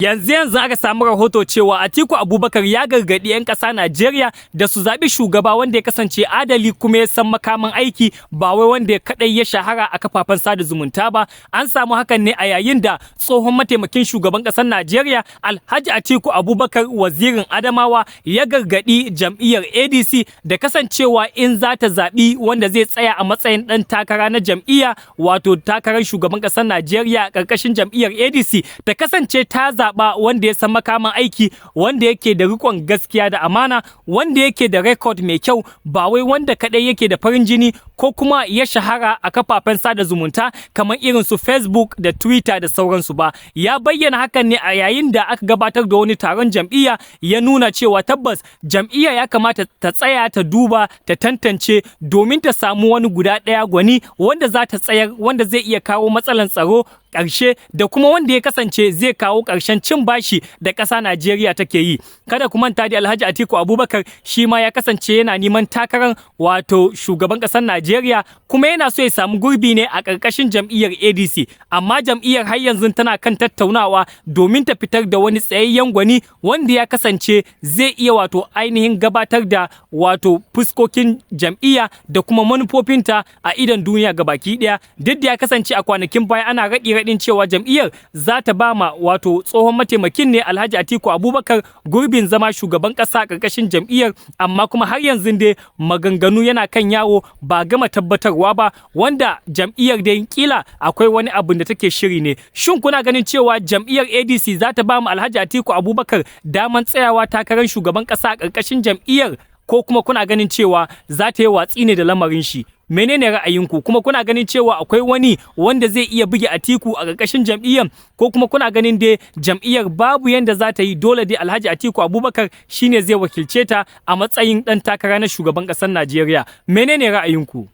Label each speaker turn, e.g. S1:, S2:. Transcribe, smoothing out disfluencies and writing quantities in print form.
S1: Yanzu yanzu aka samu rahoto cewa Atiku Abubakar ya gargaɗi 'yan ƙasa Najeriya da su zaɓi shugaba wanda ya kasance adali kuma ya san makaman aiki, ba wai wanda kaɗai ya shahara a kafafen sada zumunta ba. An samu hakan ne a yayin da tsohon mataimakin shugaban ƙasar Najeriya, Alhaji Atiku Abubakar, Wazirin Adamawa, ya gargaɗi jam'iyyar ADC da kasancewa in za ta zaɓi wanda zai tsaya a matsayin ɗan takara na jam'iyya, wato takarar shugaban ƙasar Najeriya ƙarƙashin jam'iyyar ADC, ta kasance ta zaɓa wanda ya san makaman aiki, wanda yake da rikon gaskiya da amana, wanda yake da rekod mai kyau, ba wai wanda kaɗai yake da farin jini ko kuma ya shahara a kafafen sada zumunta kamar irin su Facebook da Twitter da sauransu ba. Ya bayyana hakan ne a yayin da aka gabatar da wani taron jam'iyya. Ya nuna cewa tabbas jam'iyya ya kamata ta tsaya ta duba ta tantance domin ta samu wani guda ɗaya gwani wanda za ta tsayar, wanda zai iya kawo matsalan tsaro ƙarshe da kuma wanda ya kasance zai kawo ƙarshen cin bashi da ƙasa Najeriya take yi. Kada ku manta da Alhaji Atiku Abubakar shi ma ya kasance yana neman takarar wato shugaban ƙasar Najeriya, kuma yana so ya samu gurbi ne a ƙarƙashin jam'iyyar ADC, amma jam'iyyar har yanzu tana kan tattaunawa domin ta fitar da wani tsayayyen gwani wanda ya kasance zai iya wato ainihin gabatar da wato fuskokin jam'iyya da kuma manufofinta a idon duniya gabaki ɗaya. Duk da ya kasance a kwanakin baya ana raɗi raɗin cewa jam'iyyar za ta ba ma wato tsohon mataimakin ne, Alhaji Atiku Abubakar, gurbin zama shugaban ƙasa ƙarƙashin jam'iyyar, amma kuma har yanzu dai maganganu yana kan yawo, ba gama tabbatarwa ba, wanda jam'iyyar dai kila akwai wani abu da take shiri ne. Shin kuna ganin cewa jam'iyyar ADC za ta ba mu Alhaji Atiku Abubakar daman tsayawa takarar shugaban ƙasa a ƙarƙashin jam'iyyar, ko kuma kuna ganin cewa za ta yi watsi ne da lamarin shi? Menene ra'ayinku? Kuma kuna ganin cewa akwai wani wanda zai iya buge Atiku a ƙarƙashin jam'iyyar, ko kuma kuna ganin dai jam'iyyar babu yanda za ta yi, dole dai Alhaji Atiku Abubakar shine zai wakilce ta a matsayin ɗan takara na shugaban ƙasar Najeriya? Menene ra'ayinku?